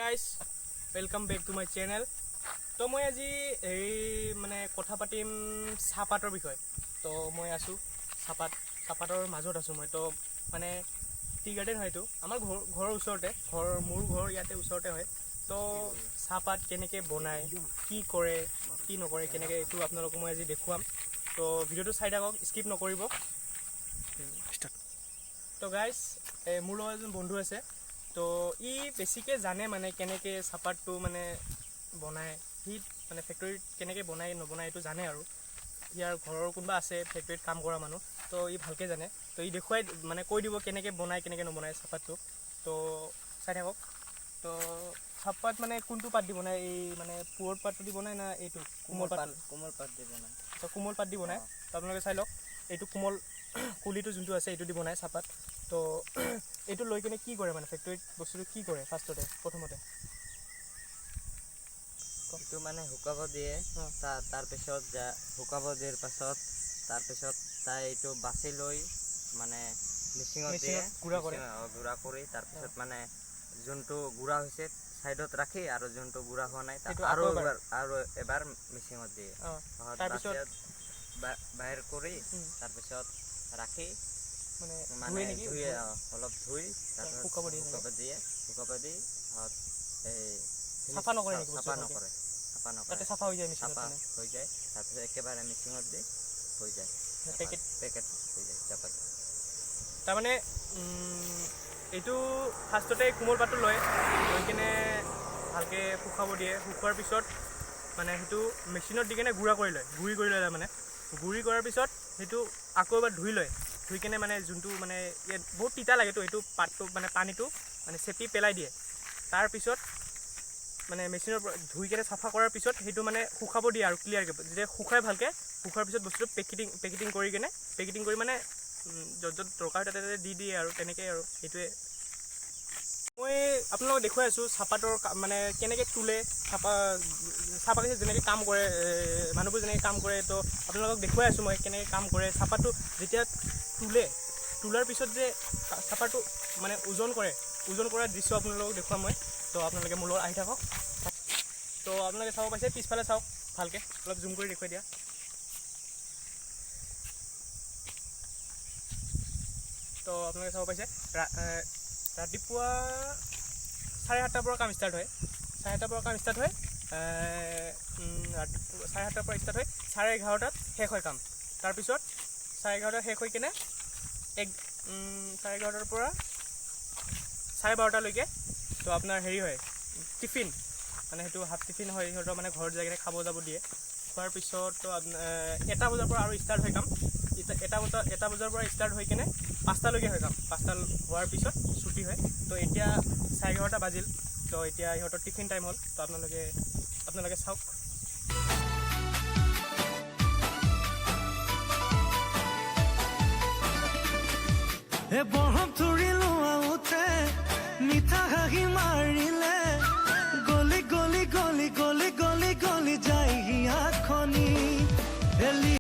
Guys, welcome back to my channel. তো মই আজি হেৰি মানে কথা পাতিম চাহপাতৰ বিষয়ে। তো মই আছোঁ চাহপাতৰ মাজত আছোঁ মই। তো মানে টি গাৰ্ডেন হয় এইটো, আমাৰ ঘৰৰ ওচৰতে, মোৰ ঘৰ ইয়াতে ওচৰতে হয়। তো চাহপাত কেনেকৈ বনায়, কি কৰে কি নকৰে কেনেকৈ, এইটো আপোনালোকক মই আজি দেখুৱাম। তো ভিডিঅ'টো চাই থাকক, স্কিপ নকৰিব। তো গাইজ, মোৰ লগত এজন বন্ধু আছে। তো ই বেছিকৈ জানে মানে কেনেকৈ চাহপাতটো মানে বনায়, সি মানে ফেক্টৰীত কেনেকৈ বনায় নবনায় এইটো জানে। আৰু ইয়াৰ ঘৰৰ কোনোবা আছে ফেক্টৰীত কাম কৰা মানুহ, তো ই ভালকৈ জানে। তো ই দেখুৱাই মানে কৈ দিব কেনেকৈ বনায় কেনেকৈ নবনায় চাহপাতটো। তো চাই থাকক। তো চাহপাত মানে কোনটো পাত দি বনায়? এই মানে পুৰঠ পাতটো দি বনায় না এইটো কোমল পাত? কোমল পাত দি বনায়। তো কোমল পাত দি বনায়। তো আপোনালোকে চাই লওক, এইটো কোমল কুলিটো যোনটো আছে এইটো দি বনায় চাহপাত। তো এইটো লৈ কেনে কি কৰে মানে ফেক্টৰীত বস্তুটো কি কৰে ফাৰ্ষ্টতে প্ৰথমতে? এইটো মানে শুকাব দিয়ে। তাৰপিছত শুকাব দিয়াৰ পাছত তাৰপিছত তাই এইটো বাছি লৈ মানে মেচিনত দিয়ে, গুড়া কৰে, গুড়া কৰি তাৰপিছত মানে যোনটো গুড়া হৈছে ছাইডত ৰাখি আৰু যোনটো গুড়া হোৱা নাই আৰু এবাৰ মেচিনত দিয়ে। তাৰপিছত বাহিৰ কৰি তাৰপিছত ৰাখি মানে ধুয়ে, অলপ ধুই তাৰপিছত শুকাব দিয়ে। শুকাব দি এই চাফা নকৰে, চাফা নকৰে, চাফা নকৰে, তাতে চাফা হৈ যায়, মেচিনত চাফা হৈ যায়। তাৰপিছত একেবাৰে মেচিনত দি হৈ যায়, পেকেট পেকেট হৈ যায় চাহপাত। তাৰমানে এইটো ফাৰ্ষ্টতে কোমল পাতটো লয়, লৈ কেনে ভালকৈ শুকাব দিয়ে। শুকোৱাৰ পিছত মানে সেইটো মেচিনত দি কেনে গুড়া কৰি লয়, গুড়ি কৰি লয়। তাৰমানে গুড়ি কৰাৰ পিছত সেইটো আকৌ এবাৰ ধুই লয়। ধুই কেনে মানে যোনটো মানে ইয়াত বহুত তিতা লাগেতো, সেইটো পাতটো মানে পানীটো মানে চেপি পেলাই দিয়ে। তাৰপিছত মানে মেচিনৰ পৰা ধুই কেনে চাফা কৰাৰ পিছত সেইটো মানে শুকাব দিয়ে আৰু ক্লিয়াৰকৈ। যেতিয়া শুকাই ভালকৈ, শুকোৱাৰ পিছত বস্তুটো পেকেটিং কৰি কেনে, পেকেটিং কৰি মানে য'ত য'ত দৰকাৰ তাতে তাতে দি দিয়ে আৰু তেনেকৈ। আৰু সেইটোৱে মই আপোনালোকক দেখুৱাই আছোঁ চাহপাতৰ মানে কেনেকৈ তোলে, চাহ বাগিচাত যেনেকৈ কাম কৰে মানুহবোৰ, যেনেকৈ কাম কৰে। তো আপোনালোকক দেখুৱাই আছোঁ মই কেনেকৈ কাম কৰে। চাহপাতটো যেতিয়া তোলে, তোলাৰ পিছত যে চাহপাতটো মানে ওজন কৰে, ওজন কৰাৰ দৃশ্য আপোনালোকক দেখুৱাম মই। তো আপোনালোকে মোৰ লগত আহি থাকক। তো আপোনালোকে চাব পাইছে, পিছফালে চাওক ভালকৈ, অলপ জুম কৰি দেখুৱাই দিয়া। তো আপোনালোকে চাব পাইছে, ৰাতিপুৱা 7:30ৰ পৰা কাম ষ্টাৰ্ট হয়। 7:30ৰ পৰা কাম ষ্টাৰ্ট হয়, ৰাতিপুৱা 7:30ৰ পৰা ষ্টাৰ্ট হয়, 11:30ত শেষ হয় কাম। তাৰপিছত 11:30ত শেষ হৈ কেনে 11:30ৰ পৰা 12:30লৈকে তো আপোনাৰ হেৰি হয় টিফিন, মানে সেইটো হাফ টিফিন হয় সিহঁতৰ, মানে ঘৰত যাই কিনে খাব যাব দিয়ে। খোৱাৰ পিছত তো আপোনাৰ 1 বজাৰ পৰা আৰু ষ্টাৰ্ট হয় কাম। 1 বজাৰ পৰা ষ্টাৰ্ট হৈ কেনে 5টালৈকে হয় কাম। 5টা হোৱাৰ পিছত ছুটি হয়। তো এতিয়া 11:30 বাজিল। তো এতিয়া সিহঁতৰ টিফিন টাইম হ'ল। তো আপোনালোকে চাওক।